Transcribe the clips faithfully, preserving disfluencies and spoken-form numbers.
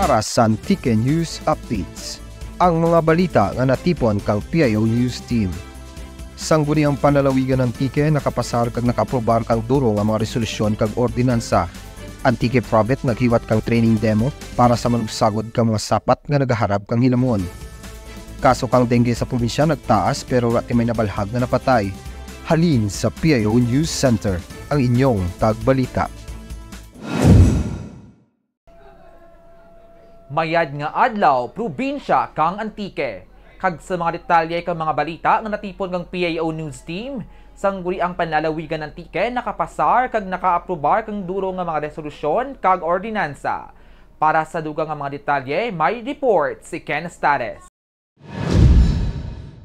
Para sa Antique News Updates, ang mga balita nga natipon kang P I O News Team. Sangguniang Panlalawigan Antique nakapasar kag nakaaprubar kang duro nga mga resolusyon kag ordinansa. Antique Province naghiwat kang training demo para sa manugsagod kang mga sapat nga nagaharap kang hilamon. Kaso kang dengue sa probinsya nagtaas pero wara ti may nabalhag nga napatay. Halin sa P I O News Center, ang inyong tagbalita. Mayad nga adlaw, probinsya kang Antique. Kag sa mga detalye kang mga balita nga natipon kang P I O News Team, Sangguniang Panlalawigan Antique nakapasar kag nakaaprubar kang duro nga mga resolusyon kag ordinansa. Para sa dugang nga mga detalye, may report si Ken Estares.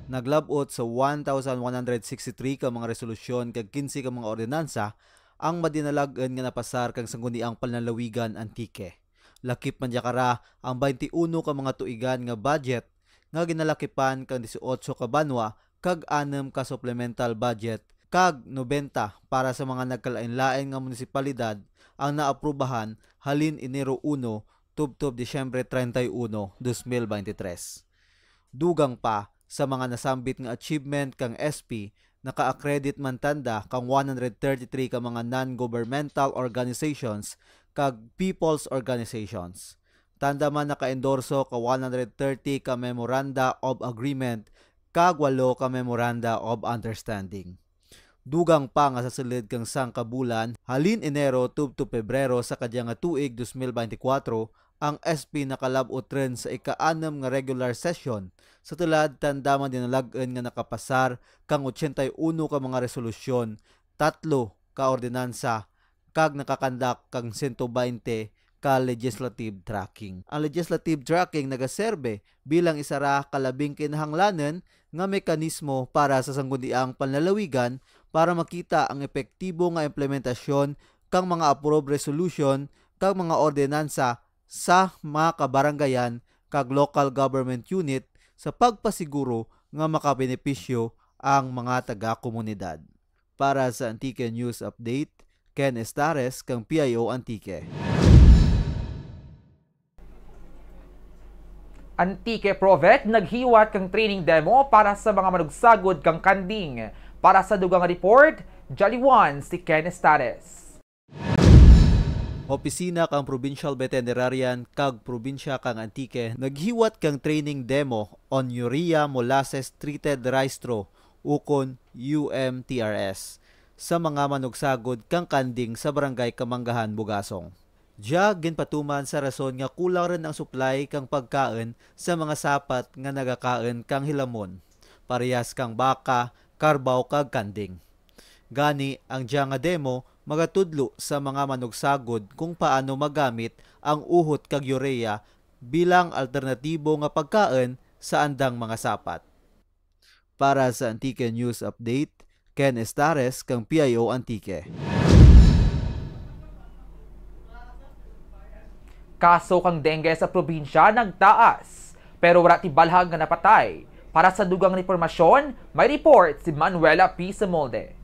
Naglab-ot sa one thousand one hundred sixty-three ka mga resolusyon kag kinse ka mga ordinansa ang madinalag-un nga napasar kang Sangguniang Panlalawigan Antique. Lakip man dya kara ang baynte uno ka mga tuigan nga budget nga ginalakipan kang disiotso ka banwa kag anum ka supplemental budget kag nobenta para sa mga nagkalain-lain nga munisipalidad ang naaprubahan halin Enero uno tubtob Disyembre treinta y uno, dos mil veintitrés. Dugang pa sa mga nasambit nga achievement kang S P, naka-accredit man tanda kang one hundred thirty-three ka mga non-governmental organizations kag people's organizations. Tanda man naka-endorso ka one hundred thirty ka Memoranda of Agreement kag walo ka Memoranda of Understanding. Dugang pa nga sa sulud kang sangka bulan, halin Enero tubtob Pebrero sa kadya nga tuig dos mil beintikwatro, ang S P nakalab-ot run sa ika-anum nga regular session. Sa tulad, tanda man dinalag-un nga nakapasar kang ochenta y uno ka mga resolusyon, tatlo ka ordinansa, kag nakakandak kang sento baynte ka legislative tracking. Ang legislative tracking nagaserbe bilang isara ka labing kinahanglanun nga mekanismo para sa Sangguniang Panlalawigan para makita ang epektibo nga implementasyon kang mga approved resolution kag mga ordinansa sa mga kabarangayan kag local government unit sa pagpasiguro nga makabenepisyo ang mga taga-komunidad. Para sa Antique News Update, Ken Estares kang P I O Antique. Antique Provet naghiwat kang training demo para sa mga manugsagod kang kanding. Para sa dugang report, Jolly One si Ken Estares. Opisina kang Provincial Veterinarian kag Probinsya kang Antique naghiwat kang training demo on urea molasses treated rice straw ukon U M T R S sa mga manugsagod kang kanding sa Barangay Kamanggahan, Bugasong. Dya ginpatuman sa rason nga kulang run ang supply kang pagkaun sa mga sapat nga nagakaun kang hilamon, parehas kang baka, karbaw kag kanding. Gani, ang dya nga demo magatudlo sa mga manugsagod kung paano magamit ang uhot kag urea bilang alternatibo nga pagkaun sa andang mga sapat. Para sa Antique News Update, Ken Estares kang P I O Antique. Kaso kang dengue sa probinsya nagtaas, pero wara ti balhag nga napatay. Para sa dugang impormasyon, may report si Manuela P. Samolde.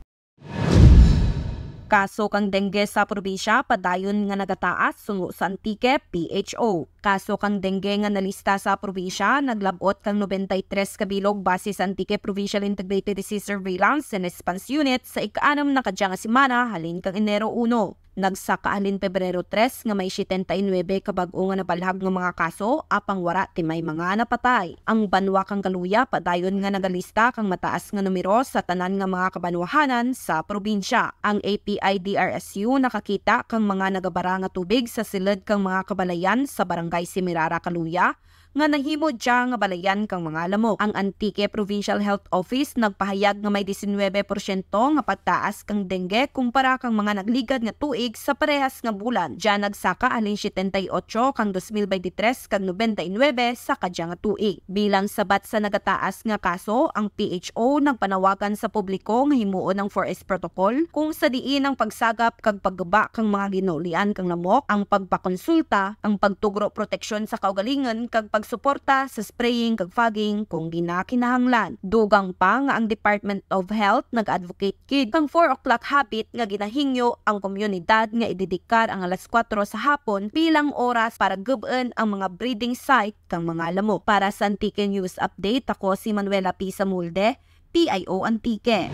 Kaso kang dengue sa probinsya padayon nga nagataas, suno sa Antique P H O. Kaso kang dengue nga nalista sa probinsya naglab-ot kang nobenta y tres ka bilog base sa Antique Provincial Integrated Disease Surveillance and Response Unit sa ika-anum na kadya nga semana halin kang Enero uno. Nagsaka halin Pebrero tres nga may setenta y nuebe ka bag-o nga nabalhag nga mga kaso, apang wara ti may mga napatay. Ang banwa kang Caluya padayon nga nagalista kang mataas nga numero sa tanan nga mga kabanwahanan sa probinsya. Ang A P I D R S U nakakita kang mga nagabara nga tubig sa sulud kang mga kabalayan sa Barangay Semirara, Caluya, nga nahimo dya nga balayan kang mga lamok. Ang Antique Provincial Health Office nagpahayag nga may disinwebe porsyento nga pagtaas kang dengue kumpara kang mga nagligad nga tuig sa parehas nga bulan. Dya nagsaka halin setenta y ocho kang dos mil beintitres kag nobenta y nuebe sa kadya nga tuig. Bilang sabat sa nagataas nga kaso, ang P H O nagpanawagan sa publiko nga himuon ang four S protocol, kung sa diin ang pagsagap kag pagguba kang mga ginaulian kang lamok, ang pagpakonsulta, ang pagtugro proteksyon sa kaugalingon, kag pag suporta sa spraying kag fogging kung ginakinahanglan. Dugang pa nga ang Department of Health nag-advocate gid kang four o'clock habit nga ginahingyo ang komunidad nga idedikar ang alas kuwatro sa hapon bilang oras para gub-un ang mga breeding site kang mga lamok. Para sa Antique News Update, ako si Manuela P. Samulde, P I O Antique.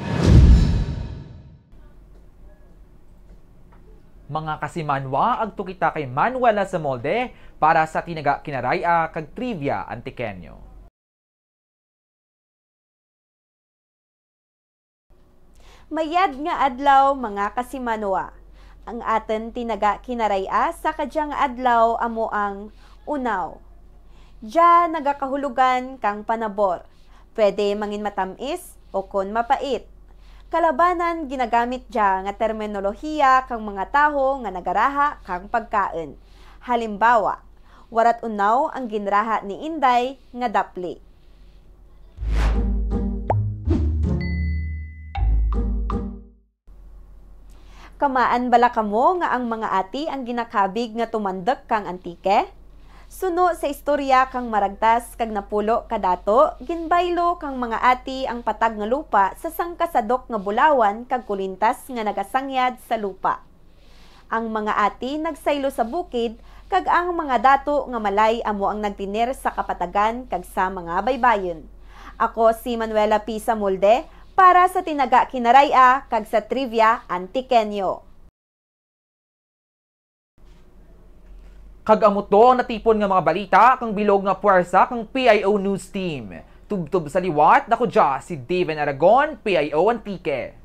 Mga kasimanwa, agto kita kay Manuela Samulde para sa Tinaga Kinaray-a kag Trivia Antiqueño. Mayad nga adlaw, mga kasimanwa. Ang atun Tinaga Kinaray-a sa kadya nga adlaw amo ang unaw. Dya nagakahulugan kang panabor. Pwede mangin matam-is ukon mapait. Kalabanan, ginagamit dya nga terminolohiya kang mga tawo nga nagaraha kang pagkaun. Halimbawa, wara't unaw ang ginraha ni Inday nga dapli. Kamaan bala kamo nga ang mga ati ang ginakabig nga tumanduk kang Antique? Suno sa istorya kang maragtas kag napulo ka dato, ginbaylo kang mga ati ang patag nga lupa sa sangka sadok nga bulawan kag kulintas nga nagasangyad sa lupa. Ang mga ati nagsaylo sa bukid, kag ang mga dato nga malay amo ang nagtener sa kapatagan kag sa mga baybayun. Ako si Manuela P. Samulde para sa Tinaga Kinaray-a kag sa Trivia Antiqueño. Kag amo to ang natipon nga mga balita kang bilog nga pwersa kang P I O News Team. Tubtob sa liwat, ako dya si Daven Aragon, P I O Antique.